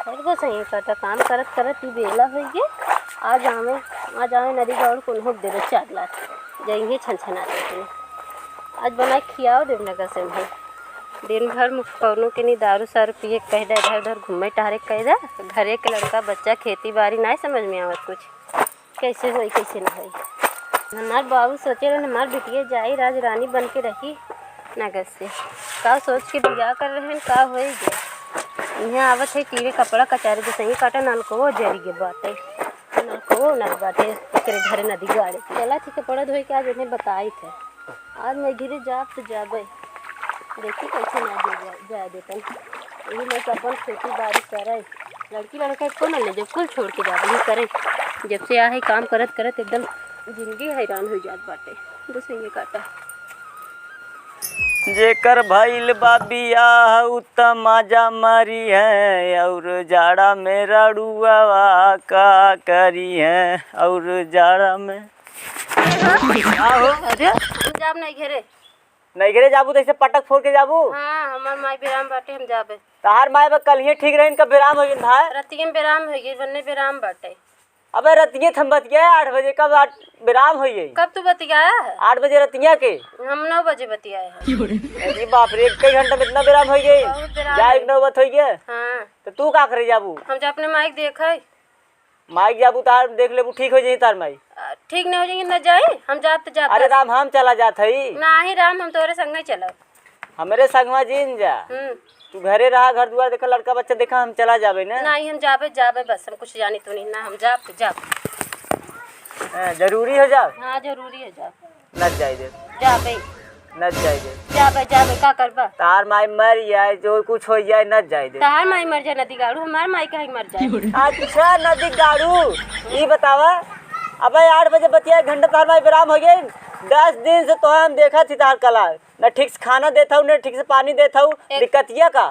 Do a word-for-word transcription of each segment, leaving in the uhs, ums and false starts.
हर गो सही काटा काम करत करत ई बेला होई गे। आज आवे, आज आवे नदी गाड़ को नोक देबे चार लाख। जइहे छन छन आते तने। आज बनाए खियाओ देब नगर से भाई। दिन भर में कौनो के नहीं दारू सारू पिए के कह दे, इधर उधर घूमे टहरे के कह दे। घरे के लड़का बच्चा खेती बाड़ी नाहीं समझ में आवत कुछ। कैसे होई, कैसे न होई। हमार बाबू सोचे रहन, हमार बिटिया जाई, राज रानी बन के रही नगद से। का सोच के बियाह कर रहन, का होई गे? इहाँ आवत है, कीड़े कपड़ा कचारे जैसे ही काटा, नलको जरी गे बाटे, नलको नल बाटे, एकरे घरे नदी गाड़े। चला ठीक है, पड़द होई के आज उन्हें बताई थे। आज नैहरे जाब त जाबे, देखी कैसे ना दे जा, जाए देतन। यही में से अपन खेती बाड़ी करे, लड़की लड़का एको ना ले जब कुल छोड़ के जाबे, यही करे। जब से आहे काम करत करत एकदम जिंदगी हैरान हो जात बाटे। बस ये काटा। जेकर भइल बा बियाह उ त माजा मारी है, और जाड़ा में रड़ुआ का करी है, और जाड़ा में का हो? अरे, हम जाब नैहरे। नैहरे जाबू त ऐसे पटक फोर के जाबू? हाँ, हमार माई बेराम बाटे, हम जाबे। तहार माई बा कलिहे ठीक रहिन, कब बेराम होइ गइन भाई? रतिये में बेराम होइ गइन, बन्ने बेराम बाटे। अबे रतिये थम बतिया आठ बजे, कब आठ बेराम होइ गई? कब तू बतियाया है? आठ बजे रतिया के। हम नौ बजे बतियाए हैं। अरे बाप रे, एक घंटा में इतना बेराम होइ गई? बहुत बेराम जाए होइ नौबत होइ गया। हाँ। त तू का करे जाबू? हम जा अपने माई के देखे। माई जाबू तार देख लेबू, ठीक हो जाई तार माई। आ, ठीक नहीं हो जाई, न जाई, हम जाब त जाब अरे बस। राम, हम चला जात हई। नाही राम, हम तोरे संगे चलब। हमरे संगवा जिन जा। हम्म। तू घरे रहा, घर दुआर देखा, लड़का बच्चा देखा, हम चला जाबे ना। नाही, हम जाबे, जाबे बस, हम कुछ जानी तो नहीं ना, हम जाब त जाब। हाँ, जरूरी हो जाब? हाँ, जरूरी हो जाब। न जाए दे। जाबे। न जाए दे। जाबे, जाबे, का करबा? तार माई मर जाए, जो कुछ हो जाए, न जाए दे। तार माई मर जाए, नदी गाड़ू, हमार माई काहे मर जाए? अच्छा, नदी गाड़ू, ई बतावा, अबे आठ बजे बतिया, एक घंटा तार माई बेराम हो गई, दस दिन से तोहे हम देखा थी तार कला, न ठीक से खाना देत हऊ, न ठीक से पानी देत हऊ, एक दिक्कतिया का?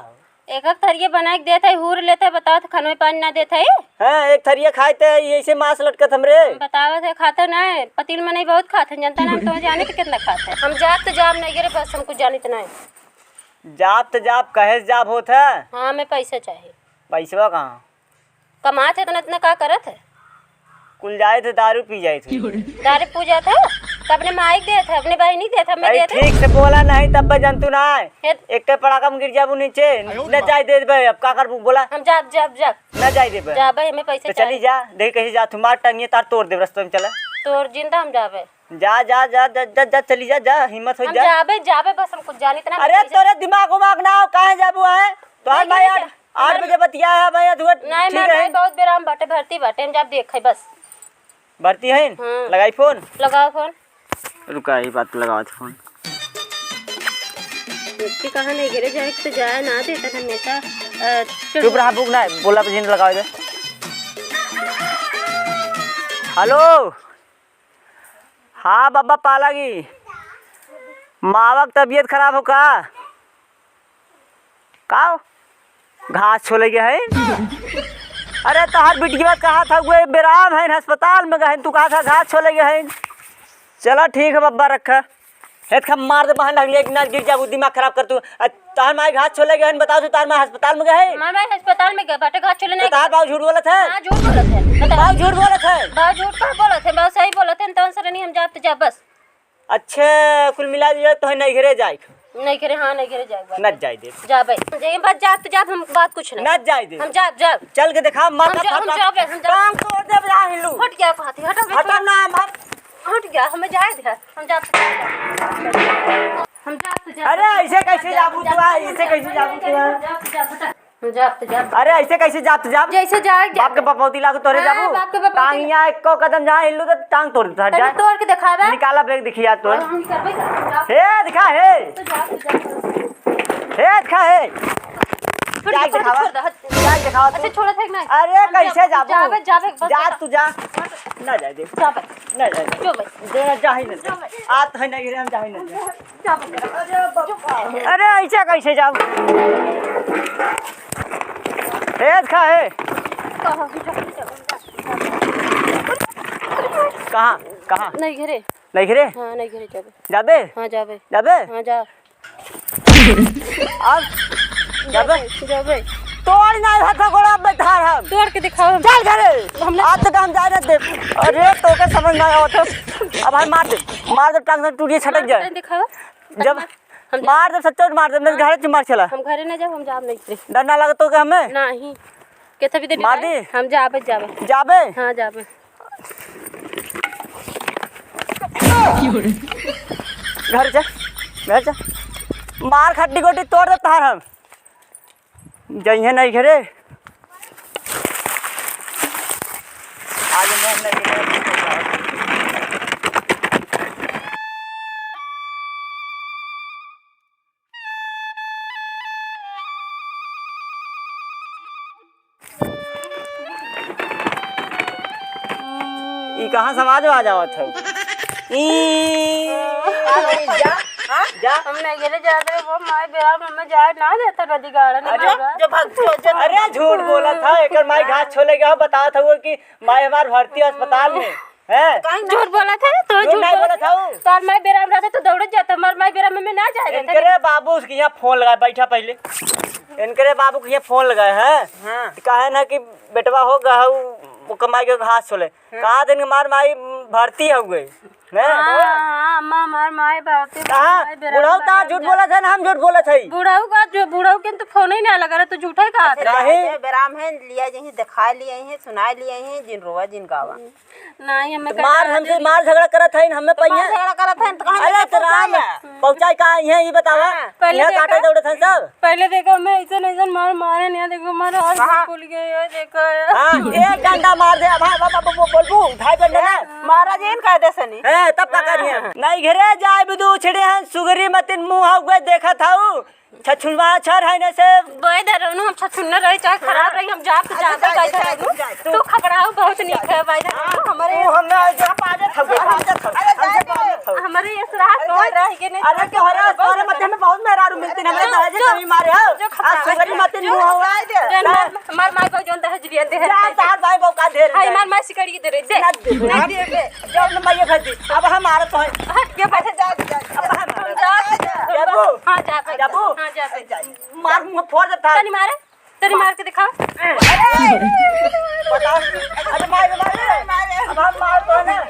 एक एक थरिया बनाए के देत है, हूर लेत है, बताओ तो खाना में पानी ना देत है। हैं, एक थरिया खाए ते ऐसे मांस लटकत हमरे। हम बतावत है, खाते ना है, पतील में नहीं बहुत खाते हैं, जनता ना, हम तो जाने तो कितना खाते हैं। हम जाब त जाब नहीं गिरे, बस हम कुछ जानित नहीं। जाब त जाब, कहे से जाब होत है? हाँ, हमें पैसा चाहिए। पैसवा कहाँ? कमात है इतना, इतना का करत है? कुल जाए थे, दारू पी जाए थे। दारू पी जात है? तो अपने माई के देत है, अपने बहिनी के देत है, हमें अरे देत है? ठीक से बोला नहीं, तब बे जनतू ना है। हे। एक पड़ाका में गिर जाबू नीचे, न जाए देबे, अब का करबू बोला? हम जाब, जाब, जाब। न जाए देबे। जाबे, हमें पैसे तो चली चाहिए। जा, देख कैसे जा, तू मार टंगिए, तार तोड़ देब, रस्ते में चला। तोड़ जिंदा हम जाबे। जा, जा, जा, जा, जा, जा, चली जा, जा, हिम्मत हो हम जा। जाबे, जाबे, बस हम कुछ जानित ना, अरे पैसे तोरे दिमाग उमाग ना हो, काहे जाबू है? तोहार नहीं, माई नहीं, आठ, नहीं, आठ नहीं। बजे बतिया है भैया, तू नहीं, ठीक मार है? भाई, बहुत बेराम बाटे, भर्ती बाटे, हम जाब देखे बस। भर्ती है? हाँ। लगाई फोन। लगाओ फोन। रुका, ये बात लगावत फोन। कि कहाँ नहीं गिरे जाए, तो जाए ना दे, तब हमेशा, अ, चुप रहा, बुक ना, बोला पे जिन लगावे दे। हेलो। हाँ बाबा पालागी, मावा के तबीयत खराब हो का? का हो? घास छोले गए हैं? अरे तोहार बिटिया कहा था, वो बेराम है, अस्पताल में गए हैं, तू कहा था घास छोले गए हैं। चला ठीक है बाबा, रखा। हेत खा मार दे बहन, ढगलिया के ना गिर जाबू, दिमाग खराब कर तू। आ, तोहार माई घास छोले गए हैं, बताओ तो तोहार माई अस्पताल में गए हैं? हमार माई अस्पताल में गए बाटे, घास छोले तो नहीं तोहार गए। बाबू झूठ बोलत है? हाँ, झूठ बोलत है। बताओ। बाबू झूठ बोलत है? बाबू झूठ का बोलत है? बाबू सही बोलत है, तवन सरनी हम जाब त जाब बस। अच्छा, कुल मिला दिया तो है नैहरे जाए। नैहरे, हाँ, नैहरे जाए बाटे। न जाए दे। जाबे। जे बात जाब त जाब, हम बात कुछ नहीं। न जाए दे। हम जाब, जाब। चल के देखा, मार हम का जा-, हम फटा। जाबे, हम जाबे। टांग तोड़ देब, जा हिलू। हट गया, कहती, हट, हट, हट। हटा ना, हम हट गया, हमें जाए दे, हम जाब त जाब। हम जाब त जाब। अरे, ऐसे कैसे जाबू तू, आ? ऐसे कैसे जाबू तू, आ? हम जाब त जाब, हटा। हम जाब त जाब। अरे, ऐसे कैसे जाब त जाब? जैसे जाए, बाप के बपौती लागू तोरे हाँ, जाबू? बाप के बपौती। टांगिया एको कदम जहाँ हिलू तो टांग तोड़ देता है, अरे, जा। तोड़ के दिखावे। निकाला बैग दिखिया तोड़। हम करबे करब, हम जाब। हे, दिखा, हे। तो जाब त जाब। हे, दिखा, हे। छोड़ दे, जाए छोड़ दे, दिखावा। छोड़ दे, हट। जाए दिखावा अच्छा, तू। छोड़त है कि नहीं? अरे, हम कैसे जाब, जाबू? जाबे, जाबे, बस जा बता। तू जा। हट। ना जाए दे। जाबे। ना जाए दे। जो भाई। दे, जा ही ना। जो भाई। आप है ना, हम जा ही ना। जो भाई। अरे, ऐसे कैसे जाब? हे, दिखा, हे। कहाँ? कहाँ? नैहरे। नैहरे? हाँ, नैहरे जाबे। जाबे? हाँ, जाबे। जाबे? हाँ, जा। अब? जाबे? जाबे। तोड़ ना हाथ गोड़ा बैठार हम। तोड़ के दिखाओ हम। चल घरे। हम ना आज तक हम जाए ना दे। अरे तोके समझ ना आवत हो। अब हम मार दे। मार दे टांग से टूटिए छटक जाए। दिखाओ। जब हम जा- मार दे सच्चा मार दे, मैं घरे से मार चला। हम घरे ना जाब, हम जाब नहीं रे। डर ना लगे तोके हमें? नहीं। केथे भी दे मार दी। हम जाबे, जाबे। जाबे? हाँ, जाबे। घर जा, घर जा। मार खट्टी गोटी तोड़ दे तार हम। जइहे नहीं घरे। आज मैं नहीं घरे। ई कहाँ से आवाज, आवाज आवत है? ई, आ गई, जा, हाँ? जा। हम नहीं गेले जात रहे, वो माई बेरा में हमें जाए ना देता नदी गाड़ा, नहीं अरे, जाएगा। जो भाग, जो, जो अरे, झूठ बोला था, एकर माई घास छोले गया, बतावत है वो कि माई हमार भर्ती अस्पताल में। हैं? काहे ना? झूठ बोला था, तो झूठ झूठ नहीं बोला बोला था। था वो। तो माई बेरा में रहता तो दौड़त जाता, हमार माई बेरा में, में ना जाए देता। इनकरे बाबू के यहाँ फोन लगाए, बैठा पहले। इनकरे बाबू के यहाँ फोन लगाए हैं। हाँ। तो कहे ना कि बेटवा हो गया हऊ, वो कमाई के घास छोले। हाँ। कहा दिन के मार माई भर्ती हो गए। हैं? हाँ, हाँ, अम्मा, हमार माई भर्ती, कहाँ? माई बेरा बुढ़ऊ में ता लगे झूठ जा। बोला था ना, हम झूठ बोला था। बुढ़ऊ का जो, बुढ़ऊ के तो फोन ही ना लगा रहा, तो झूठा ही कहा था। नहीं। बेराम है, लिया जहीं, दिखा लिया ही, सुना लिया ही, जिन रोवा, जिन गावा। नहीं, हमें तो कहा मार, हमसे नहीं। मार झगड़ा करत है, हमें तो मार पहिया। झगड़ा करत है, तो कहाँ अरे लेके तो राम, पहुँचाए? पहुँचाए का है, ये बतावा। हाँ। पहले यहाँ काटे देखा, दौड़त हैं सब। पहले देखा, हमें ऐसे नहीं, ऐसे मार, मारे नहीं, देखो, हमारा हाथ कहाँ? फूल गया, ये देखो। हाँ, एक डंडा मार दे, अब हाँ, अब, अब, अब बोलबू, उठाए डंडा ना। महाराज, इन कायदे से नहीं। हैं, तब का करिए? हाँ। नहीं घरे जाए, बिदु छिड़े हैं, सुगरी मतिन मुँह हउए देखत हऊ। छछुनवा छर है ने से। बोए धरौनु, हम छछुन न रही, चाहे खराब रही, हम जाब तो अच्छा, जाबे जाए, भाई जाए, धरौनु। जाए, तू तू खबराऊ बहुत नीक है भाई धरौनु, हाँ, हमरे तू हमने आज बाजत हउए, बाजत हउए, अरे, हमसे जाए बाजत हउए। हमरे ये सुराग अरे, तोड़ जाए, रह गए ने। अरे, तोहरे, तोहरे मत हमें बहुत मेहरारू मिलती ना, हमें जो, दहेज जो, कमी मारे हो। जो खबरा आज सुगरी मत जो मुँह हुआ। जाए दे। जन मार, मार, मार, बहुत जन दहेज लिया दे। जा, तार भाई बहू का ढेर हाय, है। मार, मार, सिकड़ी के दे रे, दे। ना दे, ना दे। जब न मैं ये भर दी, अब हम मारत हैं। हट के बैठ जा, जा, जा। अब हम जा, जा। जाबू? हाँ, जा, जा। जाबू? हाँ, जा, जा। मार मुँह फोड़ देता। तनी मारे, तनी मार के दिखा। अरे! बताओ। अरे मार, मार, मार। अब हम मार तो ना।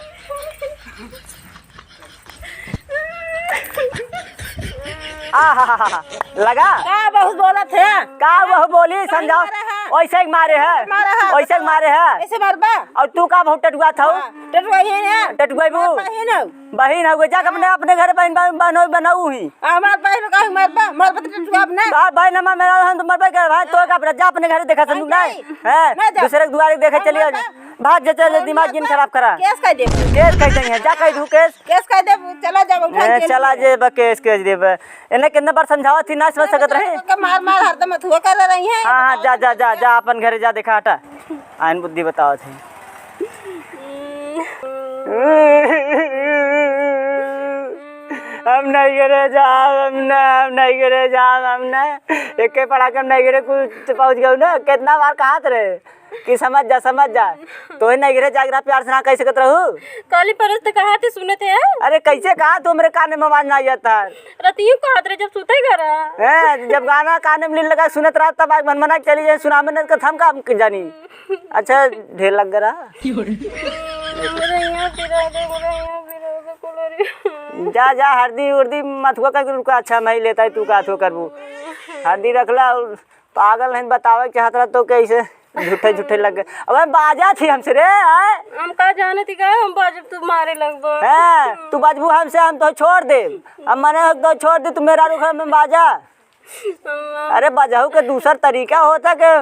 आहाहाहा। लगा? का बहुत बोलत है? का वह बोली, समझाओ। मारा है। वैसे ही मारे है। मारा है। वैसे ही मारे है। ऐसे मारबा? और तू का बहुत टटुआ था? हाँ, टटुआ ही है। टटुआ ही वो? मारबा ही ना। बहिन हउए, जा के अपने, हाँ। अपने घर बहिन बन-, बन-, बनाऊ ही। हमार बहिन का मरबा, मरबा तो टटुआ अपने। बाप भाई नमा मेरा हम तो मरबे कर भाई, तो का अपने, जा अपने घर देखा नहीं, संदूक नहीं। नहीं। हैं? नहीं जाओ। दूसरे के दुआरे देखे हम चलिए। मरबा। भाग जा, चल, हम दिमाग जिन मरबा। खराब करा। केस कर दे। केस कर दे है, जा कर दू केस। केस कर दे, चला जाओ, उठा ए, के चला ले। जेब केस, केस देबे। इन्हें कितना बार समझावा थी, ना समझ सकत रहे। के मार, मार हरदम अथुआ कर रही है। हाँ, हाँ, जा, जा, जा, जा, अपन घरे जा, देखा, हटा। आइन बुद्धि बतावत है। हम नहीं घरे जाब, हम ना, हम नहीं घरे जाब, हम ना। एके पड़ा के हम नहीं घरे कुछ पहुँच गऊ ना। कितना बार कहत रहे कि समझ जा, समझ जा। तोहे नहीं घरे जाके रहा, प्यार से ना कह सकत रहू। काली परस तो कहा थे, सुनत है। अरे कैसे कहा तू, हमरे कान में आवाज ना जाता है। रतियों कहत रहे जब सुते घर। हैं, जब गाना काने में लीन लगा सुनत रहा, तब आग मनमना के चली जाए, सुनावे न तो हम का जानी। अच्छा, ढेर लग रहा। हमरे यहाँ गिरा दे, हमरे यहाँ गिरा दे, कुलरी। जा, जा, हरदी उर्दी मथुआ का रुका, अच्छा, मैं लेता है, तू का थो करबू। हरदी रख ला और पागल नहीं बतावे के चाहत रहा तो कैसे झूठे, झूठे लग गए। अबे बाजा थी हमसे रे, आय। हम का जाने थी का, हम बाजब तू मारे लगबो। हैं, तू बाजबू हमसे, हम तो छोड़ दे। हम मने तो छोड़ दे, तू मेरा रुख में बाजा। अरे, बजहू के दूसर तरीका होता के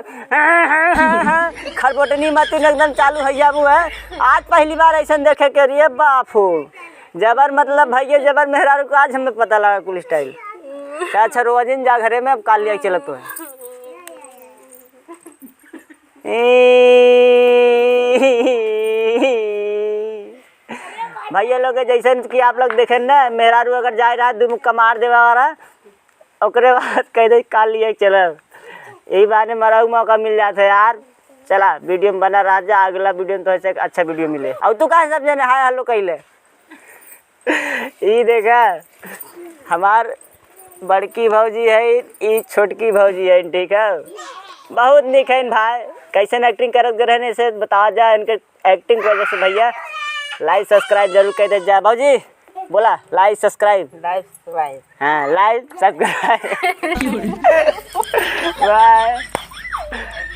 खरबोटनी मतिन एकदम चालू है जाबू है। आज पहली बार ऐसन देखे के रहिए, बाप हो। जबर मतलब भैया, जबर मेहरारू को आज हमें पता लगा कुल style। अच्छा, रोजिन जा घरे में, अब काल लिया के चलत तो है। भैया लोग, जैसे कि आप लोग देखे ना, मेहरारू अगर जाए रहा, दू मुक्का मार देवा वाला, ओकरे बाद कह दे, "काल लिए चलब।" यही बहाने मरऊ मौका मिल जात है यार। चला, video में बना रह जा, अगला video में तो ऐसे अच्छा video मिले। और तू काहे सब जने हाय हेलो कहले? ई देखा, हमार बड़की भौजी है, ई छोटकी भौजी है, ठीक है? बहुत निक है भाई, कैसन acting करत गए रहने से बतावा जा, इनके acting की वजह से भैया like subscribe जरूर कर दे जा। बाबूजी बोला like subscribe। Like subscribe। हाँ, like subscribe। Bye।